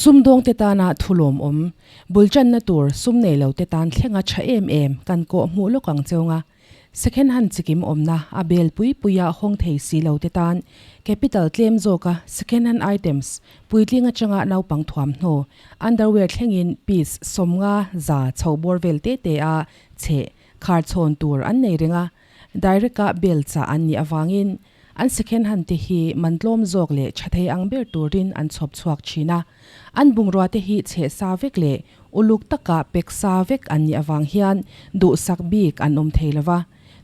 Sumdawng te tana thu lawmawm, bul channa tur sum nei lo te tan thlenga tha em em kan kawh hmuh lawk ang cheu nga. Second hand chikim awmna a bel pui puia hawng thei si lo te tan capital tlem zawka second hand items puitling atanga naupang thuamhnaw, underwear thlengin piece 50 za chho bawr vel te te a chhe khar chhawn tur an nei reng a, direct-a bel chah an nih avangin an second hand te hi man tlawm zawk leh tha thei ang ber turin an chhawp chhuak thin a. An bungrua te hi chhe sa vek leh uluk taka pek sa vek an nih avang hian duhsak bik an awm thei lo va,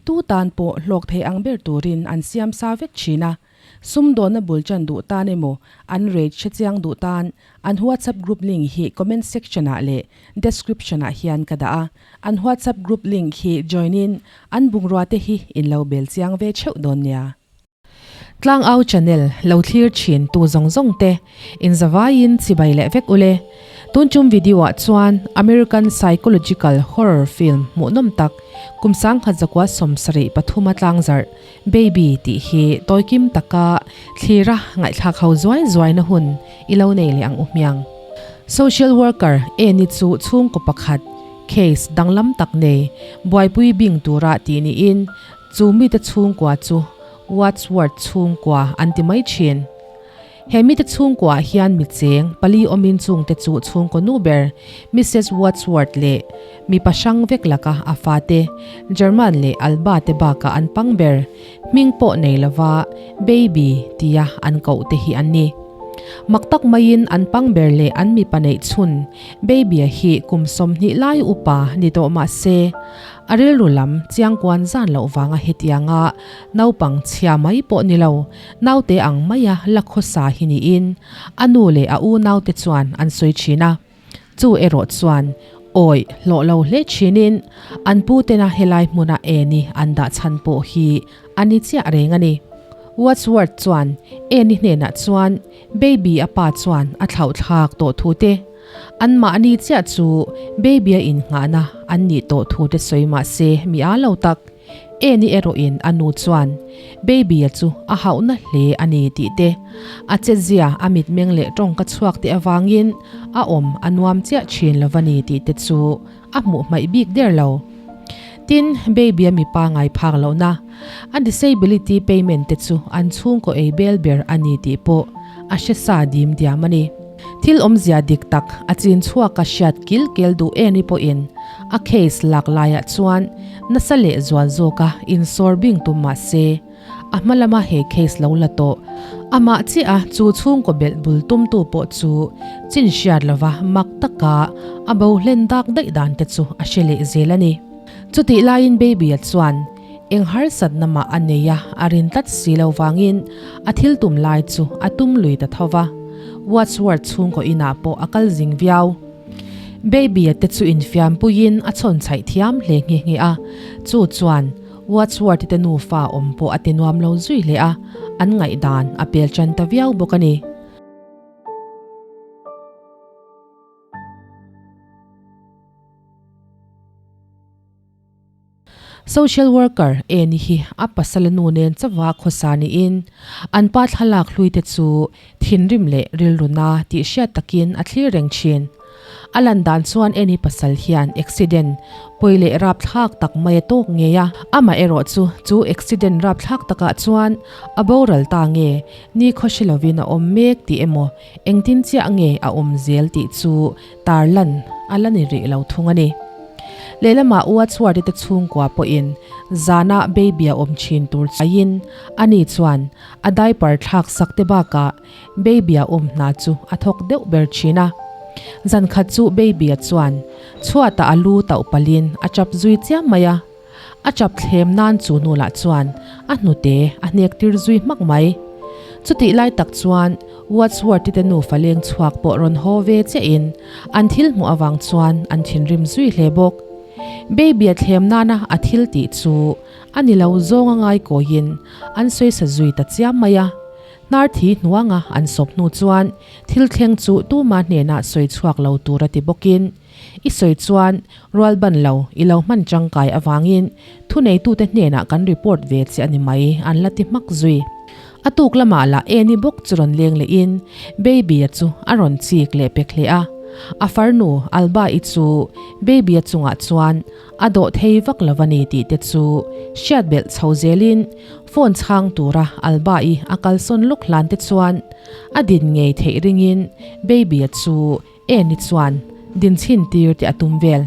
tu tan pawh hlawk thei ang ber turin an siam sa vek thin a. Sumdawnna bul chan duh tan emaw, an rate hre chiang duh tan, an WhatsApp group link hi comment section ah leh description ah hian ka dah a. An WhatsApp group link hi join in an bungrua te hi in lo bel chiang ve theuh dawn nia. Tlangau channel lo thlir thin tu zawng zawng te in zavaiin chibai leh vek ule. Tun chum video ah chuan American psychological horror film hmuhnawm tak kum 1973 a tlangzarh Baby tih hi tawikim taka thlira ngaihthlak ho zuai zuaina hun i lo nei leh ang u hmiang. Social worker Annie chu chhungkaw pakhat case danglam tak nei buaipui bing tura tih niin chu mite chhungkua chu Wadsworth chhungkua an ti mai thin. He mite chhungkuaah hian mi cheng pali awmin chungte chu chhungkaw nu ber Missus Wadsworth leh mipa hrang vek laka a fate German leh Alba te bakah an pang ber hming pawh nei lova Baby tia an koh te hi an ni. Mak tak maiin an pang ber leh an mipa neih chhun Baby-a hi kum 20 lai upa ni tawh mah se a rilru lam chiangkuan zan loh vanga hetianga naupang chhia mai pawh ni lo Naute ang maia la khawsa hi niin a nu leh a unaute chuan an sawi thin a. Chu erawh chuan awih hlawh lo hle thinin an pu tena helai hmuna Annie an dah chhan pawh hi a ni chiah reng a ni. Wadsworth chuan Annie hnenah chuan Baby a pa chuan a thlauhthlak tawh thu te, anmahni chiah chu Baby-a innghahna an nih tawh thu te sawi mah se mi a lo tak. Eni erawhin a nu chuan Baby-a chu a hauhna hle a ni tih te, a chetzia a mitmeng leh tawngka chhuak te avangin a awm a nuam chiah thin lo va ni tih te chu a hmuh hmaih bik der lo. Tin, Baby-a mipa ngai phak lohna, a disability payment te chu an chhungkaw ei bel ber a ni tih pawh a hre sa dim diam a ni. Thil awmzia dik tak a chin chhuak a hriat kil kel duh Eni pawhin a case lak laiah chuan nasa leh zual zawka insawr bing tum mah se, a hma lama he case lo la tawh. Amah chiah a chu chhungkaw belh bul tumtu pawh chu chin hriat lova mak taka a bo hlen dak daih dan te chu a hre leh zel a ni. Chutih laiin Baby-a chuan eng harsatna mah a nei a, a rin tlat si lo vangin a thil tum lai chu a tum lui ta tho va. Wadsworth chhungkaw inah pawh a kal zing viau. Baby-a te chu infiampuiin a chhawn chhaih thiam hle nghe nghe a, chu chuan Wadsworth-i te nufa awm pawh a ti nuam lo zui hle a, an ngaihdan a pel tan ta viau bawk a ni. Social worker Annie hi a pasala nu nen chauha khawsa niin an pa thlalak hlui te chu thinrim leh rilru na tih hriat takin a thlir reng thin. A lan dan chuan Annie pasal hian accident pawi leh rapthlak tak mai a tawk ngei a, amaherawh chu chu accident rapthlak takah chuan a boral ta nge ni khawhre lovin a awm mek tih emaw engtin chiah nge a awm zel tih chu tarlan a la ni rih lo thung a ni. Lehlamah U a chhuarte te chhungkua pawhin zana baby a awm thin tur chaiin ani chuan a diaper thlak sak te bakah baby a awm hna chu a thawk deuh ber thin a. Zan khat chu baby a chuan chhuatah a lu tauh palhin a chap zui chiam mai a. A chap thlem nan chu nu lah chuan a hnute a hnek tir zui hmak mai. Chutih lai tak chuan Wadsworth-i te nufa leng chhuak pawh rawn haw ve chiahin an thil hmuh avang chuan an thinrim zui hle bawk. Baby-a thlem nana a thil tih chu a ni lo zawng a ngai kawiin an sawisa zui ta chiam mai a. Hnar thi hnuanga an sawp hnu chuan thil thleng chu tuma hnenah sawi chhuak lo tur a ti bawkin I sawi chuan rual ban lo i lo hman tangkai avangin thuneitute hnenah kan report ve che a ni mai an la ti hmak zui. A tuk lamah lah Eni bawk chu rawn leng lehin Baby-a chu a rawn chik leh pek hle a. A farnu Alba-i chu Baby-a chungah chuan a dawh thei vak lo a ni tih te chu hriat belh chho zelin phone chhang tura Alba-i a kalsawn lawk hlan te chuan a din ngei theih ringin Baby-a chu Eni chuan din chhin tir tih a tum vel.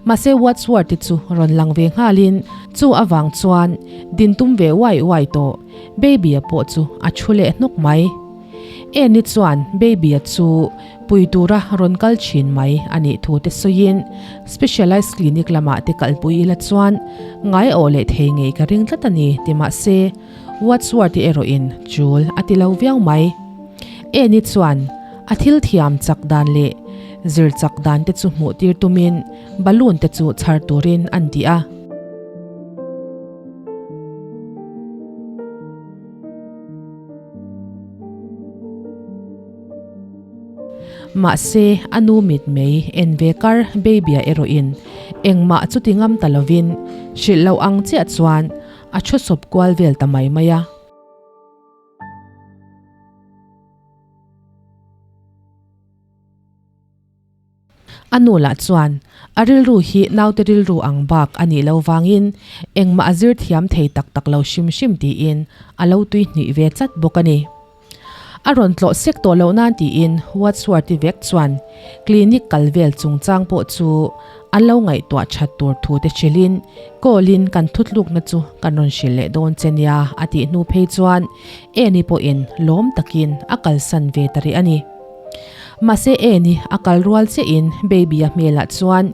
Mahse Wadsworth-i chu rawn lang ve nghalin chu avang chuan din tum ve uai uai tawh Baby-a pawh chu a thu leh hnawk mai. Annie chuan Baby-a chu pui tura rawn kal thin mai a nih thu te sawiin Specialized Clinic lamah te kalpui ila chuan ngai awh leh thei ngei ka ring tlat a ni ti mahse Wadsworth-i erawhin chul a ti lo viau mai. Annie chuan a thil thiam chak dan leh zir chak dan te chu hmuh tir tumin balloon te chu chhar turin an ti a. Mahse, a nu mit mei en ve kar Baby-a erawhin engmah chu ti ngam ta lovin hrilh loh ang chiah chuan a thu sawp kual vel ta mai mai a. A nu lah chuan a rilru hi naute rilru ang bak a nih lo vangin engmah a zir thiam thei tak tak lo hrim hrim tiin a lo tui hnih ve tlat bawk a ni. A rawn tlawh sek tawh loh nan tiin Wadsworth-i vek chuan clinic kal vel chungchang pawh chu an lo ngaihtuah that tur thu te hrilhin call-in kan thutlukna chu kan rawn hrilh leh dawn che nia a tih hnu phei chuan Annie pawhin lawm takin a kalsan ve ta rih a ni. Mahse Annie a kal rual chiahin Baby-a hmelah chuan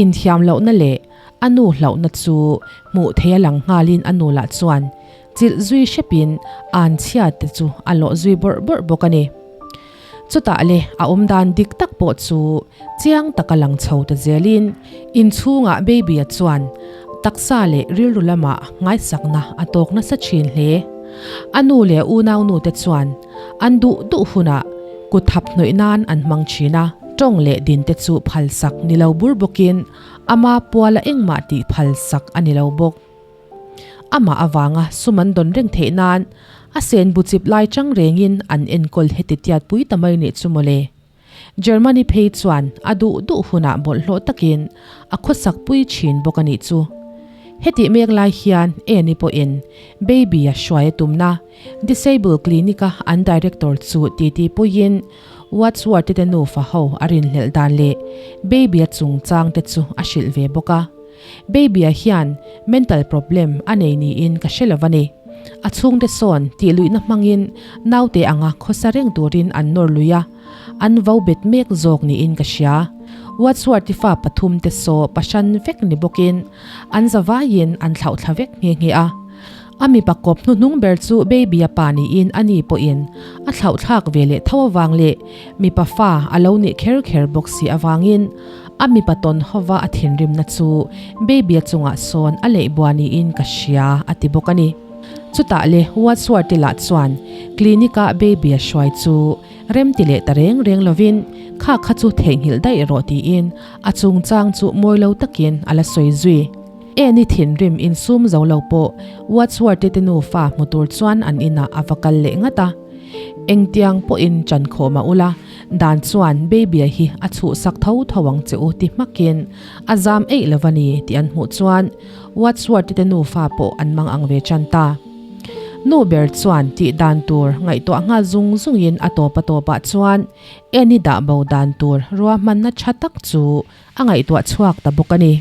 inthiam lohna leh a nu hlauhna chu hmuh theih a lang nghalin a nu lah chuan chilh zui hrepin an chhia te chu a lawh zui bawrh bawrh bawk a ni. Chutah le a awm dan dik tak pawh chu chiang taka lang chho ta zelin inchhungah Baby-a chuan taksa leh rilru lamah ngaisakna a tawk nasa thin hle. A nu leh unaunu te chuan an duh duh hunah kut thap hnawih nan an hmang thin a, tawng leh din te chu phalsak ni lo bur bawkin ama puala engmah tih phalsak a ni lo bawk. Amah avanga sum an dawn reng theih nan a sen bu chip lai chang rengin an enkawl heti tiat pui ta mai nih chu mawle. Germany phei chuan a duh duh hunah bawlhhlawh takin a khawsak pui thin bawk a nih chu. Hetih mek lai hian Annie pawhin baby a hruai a tumna Disable Clinic-a an director chu titi puiin Wadsworth-te te nufa ho a rinhlelh dan leh baby-a chungchang te chu a hrilh ve bawk a. Baby-a hian mental problem a nei niin ka hre lo a ni. A chhungte sawn tih luihna hmangin naute anga khawsa reng turin an nawr lui a, an vo bet mek zawk niin ka hria. Wadsworth-i fa pathumte saw pahran vek ni bawkin an zavaiin an thlauhthla vek nghe nghe a. A mipa kawp hnuhnung ber chu Baby-a pa niin a ni pawhin a thlauhthlak ve leh tho avang leh mipa fa a lo nih kher kher bawk si avangin a mipa tawn hova a thinrimna chu Baby-a chungah sawn a leih bua niin ka hria a ti bawk a ni. Chutah le Wadsworth-i lah chuan clinic-a Baby-a hruai chu rem ti leh ta reng reng lovin kha kha chu theihnghilh daih rawh tiin a chungchang chu mawi lo takin a la sawi zui. Annie thinrim insum zo lo pawh Wadsworth-i te nufa hmu tur chuan an inah a va kal leh ngat a. Engtiang pawhin chan khawm a ul a, dan chuan Baby-a hi a chhuhsak tho tho ang che u ti hmakin a zam eih lo va ni tih an hmuh chuan Wadsworth-i te nufa pawh an mang ang ve tan ta. Nu ber chuan tih dan tur ngaihtuah nghal zung zungin a tawp a tawpah chuan Annie dah bo dan tur ruahmanna tha tak chu a ngaihtuah chhuak ta bawk a ni.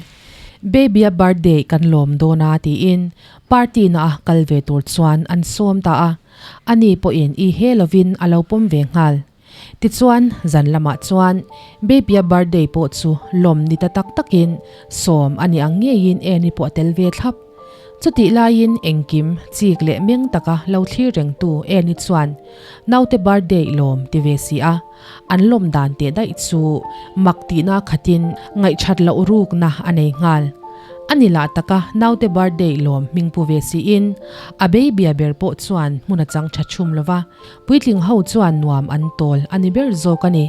Baby-a birthday kan lawm dawn a tiin party na a kal ve tur chuan an sawm ta a, ani pawhin i he lovin a lo pawm ve nghal. Tichuan zan lamah chuan Baby-a birthday pawh chu lawm ni ta tak takin sawm a ni ang ngeiin Annie pawh a tel ve thlap. Chutih laiin engkim chik leh meng taka lo thlir rengtu Annie chuan naute birthday lawm ti ve si a, An lawm dan teh daih chu mak tihna khatin ngaihthat loh rukna a nei nghal. A ni lah taka naute birthday lawm hming pu ve siin a baby-a ber pawh chuan hmun a chang tha chhum lova, puitling ho chuan nuam an tawl a ni ber zawk a ni.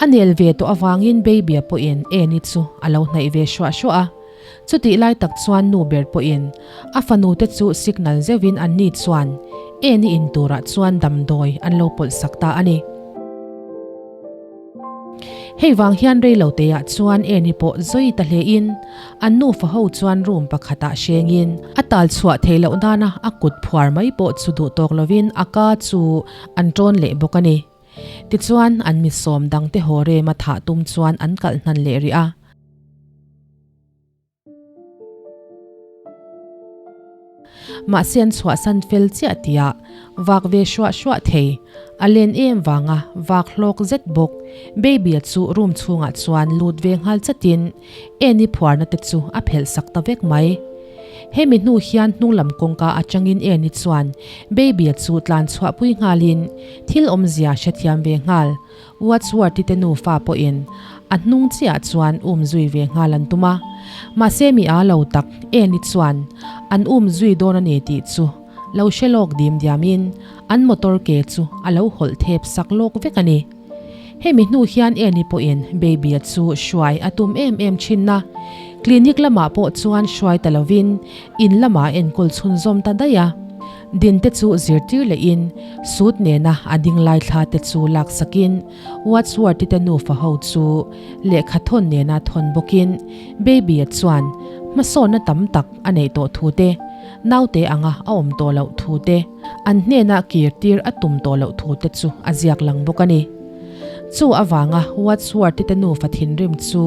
A nel ve tawh avangin Baby-a pawhin Annie chu a lo hnaih ve hruah hruah a. Chutih lai tak chuan nu ber pawhin a fanu te chu signal zeuhin anni chuan Annie in turah chuan damdawi an lo pawlh sak ta a ni. Hei vang hian rei lo teiah chuan Annie pawh zawi ta hlein an nufa ho chuan room pakhatah hrengin a tal chhuah theih loh nana a kut phuar mai pawh chu duh tawk lovin a ka chu an tawn leh bawk a ni. Tichuan an mi sawm dangte haw rema thah tum chuan an kalh hnan leh rih a. Mahse an chhuahsan fel chiah tia vak ve hruah hruah thei. A len em vanga vak hlawk zet bawk. Baby-a chu room chhungah chuan lut ve nghal chatin Annie phuarna te chu a phelh sak ta vek mai. Hemi hnu hian hnunglam kawngka atangin Annie chuan Baby-a chu tlan chhuahpui nghalin thil awmzia hrethiam ve nghal. Wadsworth-i te nufa pawhin a hnung chiah chuan um zui ve nghal an tum a, mahse mi a lo tak Annie chuan an um zui dawn a ni tih chu lo hre lawk dim diamin an motor ke chu a lo hawlh thep sak lawk vek a ni. Hemi hnu hian Annie pawhin Baby-a chu hruai a tum em em thin a, clinic lamah pawh chuan hruai ta lovin in lamah enkawl chhunzawm ta daih a. Din te chu zirtir lehin suit nena a ding lai thla te chu laksakin Wadsworth-i te nufa ho chu lehkha thawn nena thawn bawkin Baby-a chuan hmasawnna tam tak a neih tawh thu te, naute anga a awm tawh loh thu te, an hnena kir tir a tum tawh loh thu te chu a ziak lang bawk a ni. Chu avanga Wadsworth-i te nufa thinrim chu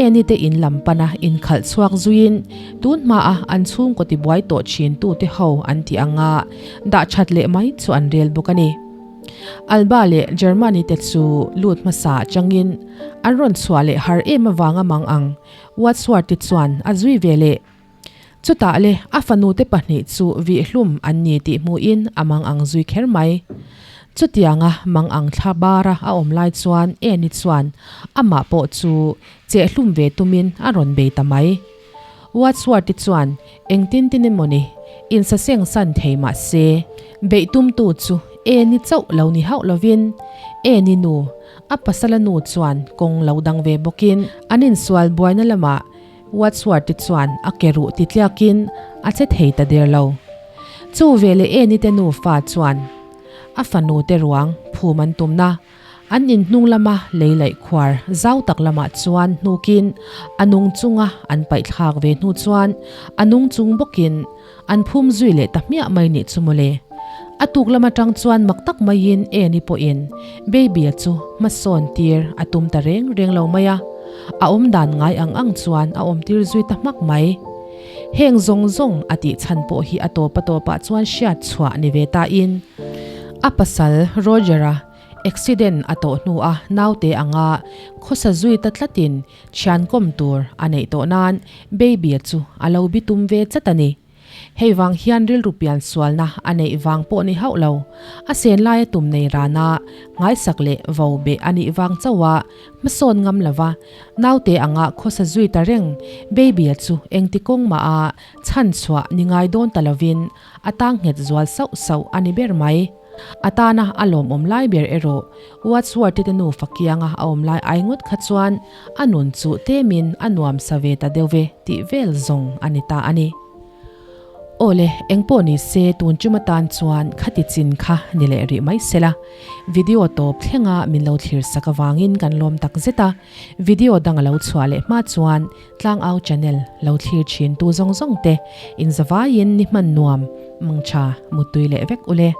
Annie te in lam pana inkhalh chhuak zuiin tun hmaa an chhungkaw tibuai tawh thin tute ho an tih anga dah that leh mai chu an rel bawk a ni. Alba leh Germany te chu lut hmasa changin an rawn chhuah leh har em avanga mang ang Wadsworth-i chuan a zui ve leh. Chutah le a fanute pahnih chu vihhlum an ni tih hmuhin a mang ang zui kher mai. Chutianga mang ang thla bara a awm lai chuan Annie chuan amah pawh chu chehhlum ve tumin a rawn bei ta mai. Wadsworth-i chuan engtin tin emawni insaseng san thei mah se, beih tumtu chu Annie chauh lo ni hauh lovin Annie nu, a pasala nu chuan kawng lo dang ve bawkin an insual buaina lamah Wadsworth-i chuan a ke ruh ti tliakin a che thei ta der lo. Chu veleh Annie te nufa chuan a fanu te ruang phum an tumna an in hnung lama lei laih khuar zau tak lamah chuan hnukin a nung chunga an paih thlak ve hnu chuan a nung chung bawkin an phum zui leh ta hmiah mai nih chu mawle. A tuk lam atang chuan mak tak maiin Annie pawhin Baby-a chu hmasawn tir a tum ta reng reng lo mai a, a awm dan ngai ang ang chuan a awm tir zui ta hmak mai. Heng zawng zawng a tih chhan pawh hi a tawp a tawpah chuan hriat chhuah ni ve tain a pasal Roger-a accident a tawh hnuah naute anga khawsa zui ta tlatin Thian kawm tur a neih tawh nan Baby-a chu a lo bitum ve chat a ni. Hei vang hian rilru pian sualna a neih vang pawh ni hauh lo. A sen laia tum nei rana nghaisak leh vo beh a nih vang chauha hmasawn ngam lova naute anga khawsa zui ta reng Baby-a chu engti kawng maha chhan chhuah ni ngai dawn ta lovin a tang nghet zual sauh sauh a ni ber mai. A tana a lawmawm lai ber erawh Wadsworth-i te nufa kianga a awm lai ai ngawt kha chuan a nun chu temin a nuam sa ve ta deuh ve tih vel zawng a ni ta a ni. Awle, engpawh ni se tun chum atan chuan khati chin kha ni leh rih mai sela. Video tawp thlenga min lo thlir sak avangin kan lawm tak zet a, video dang a lo chhuah leh hma chuan Tlangau channel lo thlir thin tu zawng zawng te inzavaiin ni hman nuam mangtha muttui leh vek ule.